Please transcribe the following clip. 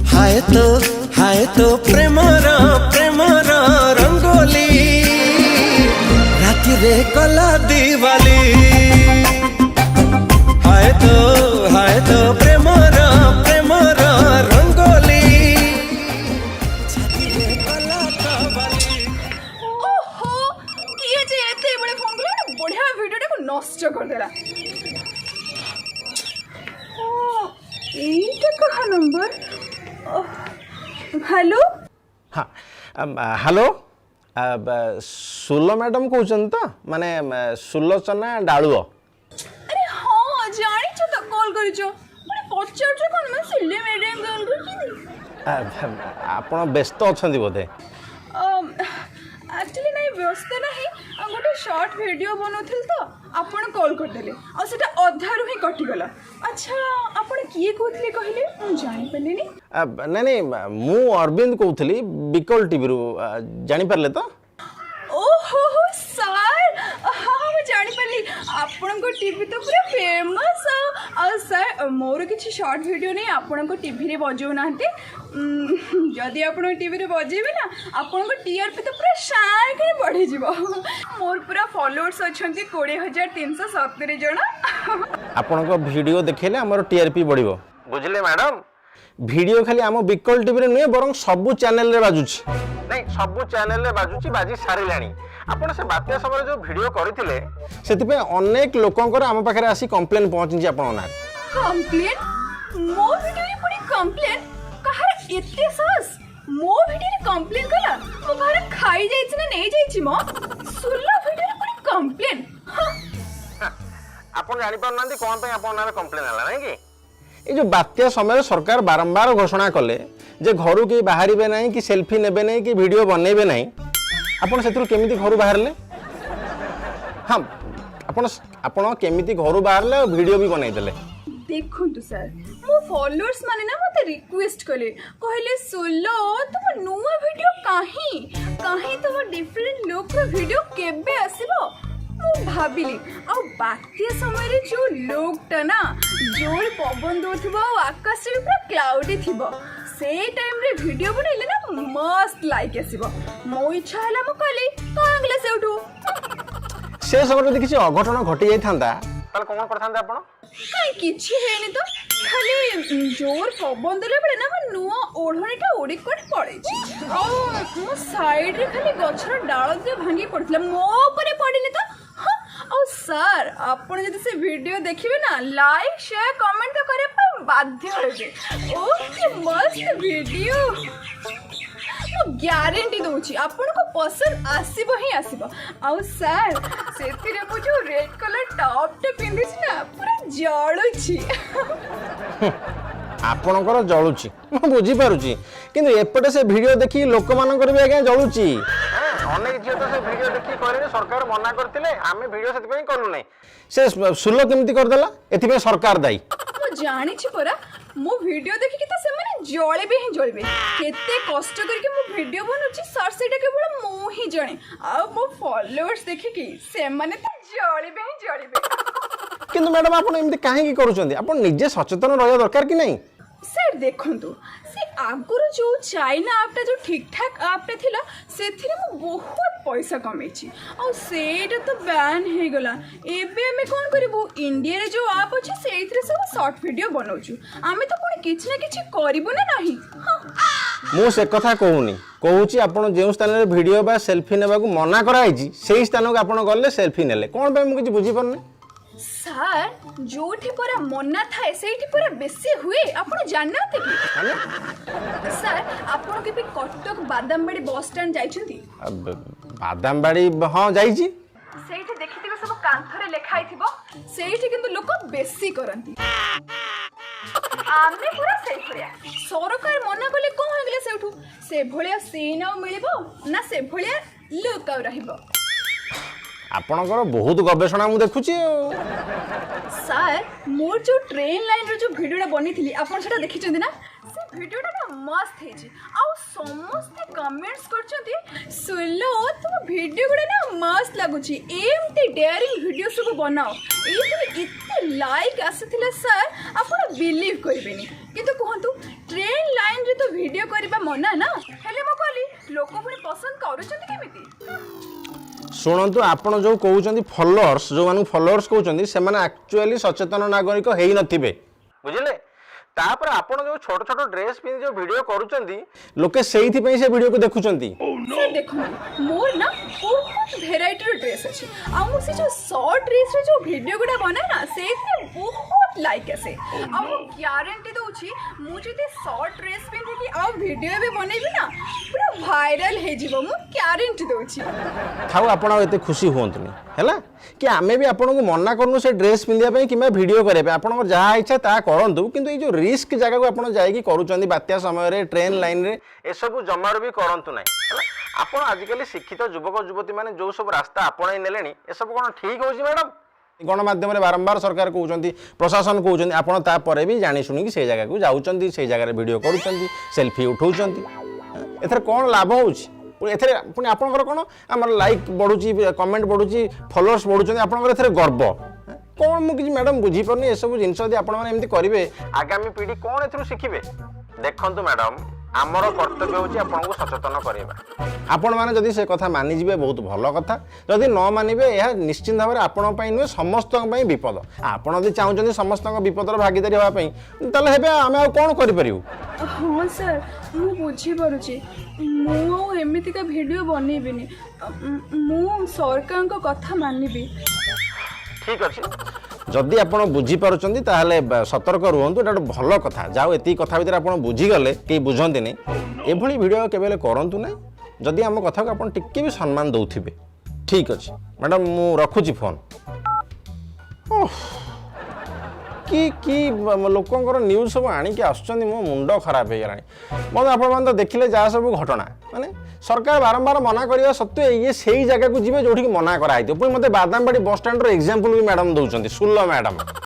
ହାୟ ତୋ, ହାୟ ତୋ ପ୍ରେମର ପ୍ରେମର ରଙ୍ଗୋଲି, ରାତିରେ କଲା ଦିୱାଲି। ହାୟ ତୋ, ହାୟ ତୋ ପ୍ରେମର ପ୍ରେମର ରଙ୍ଗୋଲି, ଛାତିରେ କଲା କବାଲି। ଓହୋ, କିଏ ଯେ ଏତେବେଳେ ଫୋନ୍ କଲା? ଗୋଟେ ବଢ଼ିଆ ଭିଡ଼ିଓଟାକୁ ନଷ୍ଟ କରିଦେଲା। ଓ, ଏଇଟା କାହା ନମ୍ବର? ହ୍ୟାଲୋ। ହଁ, ହ୍ୟାଲୋ, ସୁଲ ମ୍ୟାଡ଼ାମ୍ କହୁଛନ୍ତି ତ? ମାନେ ସୁଲୋଚନା ଡାଳୁଅ? ଆରେ ହଁ, ଜାଣିଛ ତ କଲ୍ କରିଛ, ପୁଣି ପଚାରୁଛ କ'ଣ? ମାନେ ସୁଲେ ମ୍ୟାଡ଼ାମ୍ କଲ୍ କରୁଛନ୍ତି। ଆପଣ ବ୍ୟସ୍ତ ଅଛନ୍ତି ବୋଧେ? ଆକ୍ଚୁଆଲି ନାଇଁ, ବ୍ୟସ୍ତ ନାହିଁ। ଆଉ ଗୋଟେ ସର୍ଟ ଭିଡ଼ିଓ ବନାଉଥିଲି ତ ଆପଣ କଲ୍ କରିଦେଲେ, ଆଉ ସେଟା ଅଧାରୁ ହିଁ କଟିଗଲା। ଆଚ୍ଛା, ଆପଣ କିଏ କହୁଥିଲେ କହିଲେ? ମୁଁ ଜାଣିପାରିଲିନି। ନାଇଁ ନାଇଁ, ମୁଁ ଅରବିନ୍ଦ କହୁଥିଲି ବିକଳ ଟିଭିରୁ। ଜାଣିପାରିଲେ ତ? ଓହୋ ହୋ, ସାର୍, ହଁ, ମୁଁ ଜାଣିପାରିଲି। ଆପଣଙ୍କ ଟିଭି ତ ପୁରା ଫେମସ୍। ଆଉ ସାର୍, ମୋର କିଛି ସର୍ଟ ଭିଡ଼ିଓ ନେଇ ଆପଣଙ୍କ ଟିଭିରେ ବଜାଉନାହାନ୍ତି। ଯଦି ଆପଣଙ୍କ ଟିଭିରେ ବଜେଇବେ ନା, ଆପଣଙ୍କ ଟିଆର୍ପି ତ ପୁରା ସାଁ ବଢ଼ିଯିବ। ମୋର ପୁରା ଫଲୋଅର୍ସ ଅଛନ୍ତି 20,370 ଜଣ। ଆପଣଙ୍କ ଭିଡ଼ିଓ ଦେଖେଇଲେ ଆମର ଟିଆର୍ପି ବଢ଼ିବ, ବୁଝିଲେ ମ୍ୟାଡ଼ାମ୍? ଭିଡ଼ିଓ ଖାଲି ଆମ ବିକଳ ଟିଭିରେ ନୁହେଁ, ବରଂ ସବୁ ଚ୍ୟାନେଲରେ ବାଜୁଛି। ନାଇଁ, ସବୁ ଚ୍ୟାନେଲରେ ବାଜୁଛି, ବାଜି ସାରିଲାଣି। ଆପଣ ସେ ବାତ୍ୟା ସମୟରେ ଯେଉଁ ଭିଡ଼ିଓ କରିଥିଲେ, ସେଥିପାଇଁ ଅନେକ ଲୋକଙ୍କର ଆମ ପାଖରେ ଆସି କମ୍ପ୍ଲେନ୍ ପହଞ୍ଚିଛି ଆପଣଙ୍କ ନାଁରେ। କମ୍ପ୍ଲେନ୍? ମୋ ଭିଡ଼ିଓରେ ପୁଣି କମ୍ପ୍ଲେନ୍? କାହାର ଏତେ ସାହସ ମୋ ଭିଡ଼ିଓରେ କମ୍ପ୍ଲେନ୍ କଲା? ମୋ କାହାର ଖାଇ ଯାଇଛି ନା ନେଇ ଯାଇଛି ମ? ସୁଲ ଭିଡ଼ିଓରେ ପୁଣି କମ୍ପ୍ଲେନ୍? ଆପଣ ଜାଣିପାରୁନାହାନ୍ତି କ'ଣ ପାଇଁ ଆପଣଙ୍କ ନାଁରେ କମ୍ପ୍ଲେନ୍ ହେଲା, ନାଇଁ କି? ଏଇ ଯେଉଁ ବାତ୍ୟା ସମୟରେ ସରକାର ବାରମ୍ବାର ଘୋଷଣା କଲେ ଯେ ଘରୁ କେହି ବାହାରିବେ ନାହିଁ କି ସେଲ୍ଫି ନେବେ ନାହିଁ କି ଭିଡ଼ିଓ ବନେଇବେ ନାହିଁ, ଆପଣ ସେଥିରୁ କେମିତି ଘରୁ ବାହାରିଲେ? ହଁ, ଆପଣ କେମିତି ଘରୁ ବାହାରିଲେ ଆଉ ଭିଡ଼ିଓ ବି ବନେଇଦେଲେ? ଦେଖନ୍ତୁ ସାର୍, ମୋ ଫଲୋଅର୍ସ ମାନେ ନା ମୋତେ ରିକ୍ୱେଷ୍ଟ କଲେ, କହିଲେ, "ସୁଲ, ତୁମ ନୂଆ ଭିଡ଼ିଓ କାହିଁ? କାହିଁ ତୁମ ଡିଫରେଣ୍ଟ ଲୁକ୍ର ଭିଡ଼ିଓ କେବେ ଆସିବ?" ମୁଁ ଭାବିଲି, ଆଉ ବାତ୍ୟା ସମୟରେ ଯେଉଁ ଲୁକ୍ଟା ନା, ଜୋର ପବନ ଦେଉଥିବ ଆଉ ଆକାଶରେ ବି ପୁରା କ୍ଲାଉଡି ଥିବ, ସେଇ ଟାଇମ୍ରେ ଭିଡ଼ିଓ ବନେଇଲେ ନା ମସ୍ତ ଲାଇକ୍ ଆସିବ। ମୋ ଇଚ୍ଛା ହେଲା, ମୁଁ କଲି। କ'ଣ ଗଲା ସେଇଠୁ? ସେ ସମୟରେ ଯଦି କିଛି ଅଘଟଣ ଘଟି ଯାଇଥାନ୍ତା, ତାହେଲେ କ'ଣ କରିଥାନ୍ତେ ଆପଣ? କାଇଁ, କିଛି ହେଇନି ତ। ଖାଲି ଜୋର ପବନ ଦେଲା ବେଳେ ନା ମୋ ନୂଆ ଓଢ଼ଣୀଟା ଉଡ଼ି କୁଆଡ଼େ ପଳେଇଛି, ଆଉ ମୋ ସାଇଡ଼ରେ ଖାଲି ଗଛର ଡାଳ ଦୁଇଟା ଭାଙ୍ଗି ପଡ଼ିଥିଲା, ମୋ ଉପରେ ପଡ଼ିନି ତ। ହଁ, ଆଉ ସାର୍, ଆପଣ ଯଦି ସେ ଭିଡ଼ିଓ ଦେଖିବେ ନା, ଲାଇକ୍, ସେୟାର, କମେଣ୍ଟ ତ କରିବା ପାଇଁ ବାଧ୍ୟ ହେବେ। ଓ କି ମସ୍ତ ଭିଡ଼ିଓ! ମୁଁ ଗ୍ୟାରେଣ୍ଟି ଦେଉଛି, ଆପଣଙ୍କୁ ପସନ୍ଦ ଆସିବ ହିଁ ଆସିବ। ଆଉ ସାର୍, ସେଥିରେ ମୁଁ ଯୋଉ ରେଡ୍ କଲର୍ ଟପ୍ଟା ପିନ୍ଧିଛି ନା, ପୁରା ଜଳୁଛି। ଆପଣଙ୍କର ଜଳୁଛି ମୁଁ ବୁଝିପାରୁଛି, କିନ୍ତୁ ଏପଟେ ସେ ଭିଡ଼ିଓ ଦେଖି ଲୋକମାନଙ୍କର ବି ଆଜ୍ଞା ଜଳୁଛି। ଅନେକ ଝିଅ ତ ସେ ଭିଡ଼ିଓ ଦେଖିକି କହିଲେଣି, ସରକାର ମନା କରିଥିଲେ, ଆମେ ଭିଡ଼ିଓ ସେଥିପାଇଁ କଲୁ ନାହିଁ, ସେ ସୁଲ କେମିତି କରିଦେଲା, ଏଥିପାଇଁ ସରକାର ଦାୟୀ। ମୁଁ ଜାଣିଛି ପରା, ମୋ ଭିଡ଼ିଓ ଦେଖିକି ତ ସେମାନେ ଜଳିବେ ହିଁ ଜଳିବେ। କେତେ କଷ୍ଟ କରିକି ମୁଁ ଭିଡ଼ିଓ ବନଉଛି ସାର୍, ସେଇଟା କେବଳ ମୁଁ ହିଁ ଜାଣେ। ଆଉ ମୋ ଫଲୋଅର୍ସ ଦେଖିକି ସେମାନେ ତ ଜଳିବେ ହିଁ ଜଳିବେ। କିନ୍ତୁ ମ୍ୟାଡ଼ାମ, ଆପଣ ଏମିତି କାହିଁକି କରୁଛନ୍ତି? ଆପଣ ନିଜେ ସଚେତନ ରହିବା ଦରକାର କି ନାହିଁ? ସାର୍ ଦେଖନ୍ତୁ, ସେ ଆଗରୁ ଯେଉଁ ଚାଇନା ଆପ୍ଟା, ଯେଉଁ ଠିକ୍ ଠାକ୍ ଆପ୍ଟା ଥିଲା, ସେଥିରେ ମୁଁ ବହୁତ ପଇସା କମେଇଛି, ଆଉ ସେଇଟା ତ ବ୍ୟାନ୍ ହେଇଗଲା। ଏବେ ଆମେ କ'ଣ କରିବୁ? ଇଣ୍ଡିଆରେ ଯେଉଁ ଆପ୍ ଅଛି, ସେଇଥିରେ ସବୁ ସର୍ଟ ଭିଡ଼ିଓ ବନାଉଛୁ। ଆମେ ତ ପୁଣି କିଛି ନା କିଛି କରିବୁ ନା ନାହିଁ? ହଁ। ମୁଁ ସେ କଥା କହୁନି। କହୁଛି, ଆପଣ ଯେଉଁ ସ୍ଥାନରେ ଭିଡ଼ିଓ ବା ସେଲ୍ଫି ନେବାକୁ ମନା କରାହେଇଛି, ସେଇ ସ୍ଥାନକୁ ଆପଣ ଗଲେ, ସେଲ୍ଫି ନେଲେ, କ'ଣ ପାଇଁ? ମୁଁ କିଛି ବୁଝିପାରୁନି। ସାର୍, ଯୋଉଠି ପରା ମନା ଥାଏ, ସେଇଠି ପରା ବେଶୀ ହୁଏ। ଆପଣ ଜାଣିନାହାନ୍ତି କି? ମାନେ? ସାର୍, ଆପଣ କେବେ କଟକ ବାଦାମବାଡ଼ି ବସ୍ ଷ୍ଟାଣ୍ଡ ଯାଇଛନ୍ତି? ବାଦାମବାଡ଼ି, ହଁ, ଯାଇଛି। ସେଇଠି ଦେଖିଥିବେ ସବୁ କାନ୍ଥରେ ଲେଖା ହେଇଥିବ। ସେଇଠି କିନ୍ତୁ ଲୋକ ବେଶୀ କରନ୍ତି। ଆମେ ପୁରା ସେଇଭଳିଆ। ସରକାର ମନା କଲେ କ'ଣ ହେଇଗଲା ସେଇଠୁ? ସେଭଳିଆ ସିନ୍ ଆଉ ମିଳିବ ନା, ସେଭଳିଆ ଲୁକ୍ ଆଉ ରହିବ? ଆପଣଙ୍କର ବହୁତ ଗବେଷଣା ମୁଁ ଦେଖୁଛି ଆଉ। ସାର୍, ମୋର ଯୋଉ ଟ୍ରେନ୍ ଲାଇନ୍ର ଯୋଉ ଭିଡ଼ିଓଟା ବନେଇଥିଲି, ଆପଣ ସେଟା ଦେଖିଛନ୍ତି ନା? ସେ ଭିଡ଼ିଓଟା ନା ମସ୍ତ ହେଇଛି, ଆଉ ସମସ୍ତେ କମେଣ୍ଟସ୍ କରୁଛନ୍ତି, "ସୁଲୋ, ତୁମ ଭିଡ଼ିଓ ଗୁଡ଼ା ନା ମସ୍ତ ଲାଗୁଛି, ଏମିତି ଡେୟାରିଂ ଭିଡ଼ିଓ ସବୁ ବନାଅ।" ଏଇଥିରେ ଏତେ ଲାଇକ୍ ଆସିଥିଲା ସାର୍, ଆପଣ ବିଲିଭ୍ କରିବେନି। କିନ୍ତୁ କୁହନ୍ତୁ, ଟ୍ରେନ୍ ଲାଇନ୍ରେ ତ ଭିଡ଼ିଓ କରିବା ମନା ନା, ହେଲେ ମୁଁ କହିଲି ଲୋକ ପୁଣି ପସନ୍ଦ କରୁଛନ୍ତି କେମିତି? ଶୁଣନ୍ତୁ, ଆପଣ ଯେଉଁ କହୁଛନ୍ତି ଫଲୋଅର୍ସ, ଯେଉଁମାନଙ୍କୁ ଫଲୋଅର୍ସ କହୁଛନ୍ତି, ସେମାନେ ଆକ୍ଚୁଆଲି ସଚେତନ ନାଗରିକ ହେଇନଥିବେ, ବୁଝିଲେ? ତାପରେ ଆପଣ ଯେଉଁ ଛୋଟ ଛୋଟ ଡ୍ରେସ୍ ପିନ୍ଧି ଯେଉଁ ଭିଡ଼ିଓ କରୁଛନ୍ତି, ଲୋକେ ସେଇଥିପାଇଁ ସେ ଭିଡ଼ିଓକୁ ଦେଖୁଛନ୍ତି। ସାର୍ ଦେଖନ୍ତୁ, ମୋର ନା ବହୁତ ଭେରାଇଟିର ଡ୍ରେସ୍ ଅଛି ଆଉ ମୁଁ ସେ ଯେଉଁ ସର୍ଟ ଡ୍ରେସ୍ର ଯେଉଁ ଭିଡ଼ିଓ ଗୁଡ଼ା ବନାଏ ନା, ସେଇଥିରେ ବହୁତ ଲାଇକ୍ ଆସେ। ଆଉ ମୁଁ ଗ୍ୟାରେଣ୍ଟି ଦେଉଛି, ମୁଁ ଯଦି ସର୍ଟ ଡ୍ରେସ୍ ପିନ୍ଧିକି ଆଉ ଭିଡ଼ିଓ ବି ବନେଇବି ନା, ପୁରା ଭାଇରାଲ୍ ହେଇଯିବ। ମୁଁ ଗ୍ୟାରେଣ୍ଟି ଦେଉଛି। ଥାଉ, ଆପଣ ଆଉ ଏତେ ଖୁସି ହୁଅନ୍ତୁନି, ହେଲା କି? ଆମେ ବି ଆପଣଙ୍କୁ ମନା କରୁନୁ ସେ ଡ୍ରେସ୍ ପିନ୍ଧିବା ପାଇଁ କିମ୍ବା ଭିଡ଼ିଓ କରିବା ପାଇଁ। ଆପଣଙ୍କର ଯାହା ଇଚ୍ଛା ତାହା କରନ୍ତୁ, କିନ୍ତୁ ଏଇ ଯେଉଁ ରିସ୍କ ଜାଗାକୁ ଆପଣ ଯାଇକି କରୁଛନ୍ତି, ବାତ୍ୟା ସମୟରେ ଟ୍ରେନ୍ ଲାଇନ୍ରେ, ଏସବୁ ଜମାରୁ ବି କରନ୍ତୁ ନାହିଁ, ହେଲା? ଆପଣ ଆଜିକାଲି ଶିକ୍ଷିତ ଯୁବକ ଯୁବତୀମାନେ ଯେଉଁ ସବୁ ରାସ୍ତା ଆପଣେଇ ନେଲେଣି, ଏସବୁ କ'ଣ ଠିକ୍ ହେଉଛି ମ୍ୟାଡ଼ାମ୍? ଗଣମାଧ୍ୟମରେ ବାରମ୍ବାର ସରକାର କହୁଛନ୍ତି, ପ୍ରଶାସନ କହୁଛନ୍ତି, ଆପଣ ତାପରେ ବି ଜାଣି ଶୁଣିକି ସେଇ ଜାଗାକୁ ଯାଉଛନ୍ତି, ସେଇ ଜାଗାରେ ଭିଡ଼ିଓ କରୁଛନ୍ତି, ସେଲ୍ଫି ଉଠାଉଛନ୍ତି। ଏଥିରେ କ'ଣ ଲାଭ ହେଉଛି? ପୁଣି ଏଥିରେ ପୁଣି ଆପଣଙ୍କର କ'ଣ ଆମର ଲାଇକ୍ ବଢ଼ୁଛି, କମେଣ୍ଟ ବଢ଼ୁଛି, ଫଲୋଅର୍ସ ବଢ଼ୁଛନ୍ତି, ଆପଣଙ୍କର ଏଥିରେ ଗର୍ବ କ'ଣ? ମୁଁ କିଛି ମ୍ୟାଡ଼ାମ୍ ବୁଝିପାରୁନି। ଏସବୁ ଜିନିଷ ଯଦି ଆପଣମାନେ ଏମିତି କରିବେ, ଆଗାମୀ ପିଢ଼ି କ'ଣ ଏଥିରୁ ଶିଖିବେ? ଦେଖନ୍ତୁ ମ୍ୟାଡ଼ାମ୍, ଆମର କର୍ତ୍ତବ୍ୟ ହେଉଛି ଆପଣଙ୍କୁ ସଚେତନ କରିବା। ଆପଣମାନେ ଯଦି ସେ କଥା ମାନିଯିବେ, ବହୁତ ଭଲ କଥା। ଯଦି ନ ମାନିବେ, ଏହା ନିଶ୍ଚିନ୍ତ ଭାବରେ ଆପଣଙ୍କ ପାଇଁ ନୁହେଁ, ସମସ୍ତଙ୍କ ପାଇଁ ବିପଦ। ଆପଣ ଯଦି ଚାହୁଁଛନ୍ତି ସମସ୍ତଙ୍କ ବିପଦର ଭାଗିଦାରୀ ହେବା ପାଇଁ, ତାହେଲେ ହେବେ। ଆମେ ଆଉ କ'ଣ କରିପାରିବୁ? ହଁ ସାର୍, ମୁଁ ବୁଝିପାରୁଛି। ମୁଁ ଆଉ ଏମିତିକା ଭିଡ଼ିଓ ବନେଇବିନି। ମୁଁ ସରକାରଙ୍କ କଥା ମାନିବି। ଠିକ୍ ଅଛି, ଯଦି ଆପଣ ବୁଝିପାରୁଛନ୍ତି ତାହେଲେ ସତର୍କ ରୁହନ୍ତୁ। ଏଇଟା ଗୋଟେ ଭଲ କଥା। ଯାଉ, ଏତିକି କଥା ଭିତରେ ଆପଣ ବୁଝିଗଲେ, କେହି ବୁଝନ୍ତିନି। ଏଭଳି ଭିଡ଼ିଓ କେବେ ହେଲେ କରନ୍ତୁ ନାହିଁ, ଯଦି ଆମ କଥାକୁ ଆପଣ ଟିକେ ବି ସମ୍ମାନ ଦେଉଥିବେ। ଠିକ୍ ଅଛି ମ୍ୟାଡ଼ାମ୍, ମୁଁ ରଖୁଛି ଫୋନ୍। ଓଃ, କି କି ଲୋକଙ୍କର ନ୍ୟୁଜ୍ ସବୁ ଆଣିକି ଆସୁଛନ୍ତି, ମୋ ମୁଣ୍ଡ ଖରାପ ହେଇଗଲାଣି। ବନ୍ଧୁ, ଆପଣମାନେ ତ ଦେଖିଲେ ଯାହା ସବୁ ଘଟଣା। ମାନେ ସରକାର ବାରମ୍ବାର ମନା କରିବା ସତ୍ତ୍ୱେ ଇଏ ସେଇ ଜାଗାକୁ ଯିବେ ଯେଉଁଠିକି ମନା କରାହେଇଥିବ। ପୁଣି ମୋତେ ବାଦାମବାଡ଼ି ବସଷ୍ଟାଣ୍ଡର ଏକ୍ଜାମ୍ପଲ୍ ବି ମ୍ୟାଡ଼ାମ୍ ଦେଉଛନ୍ତି, ସୁଲ ମ୍ୟାଡ଼ାମ୍।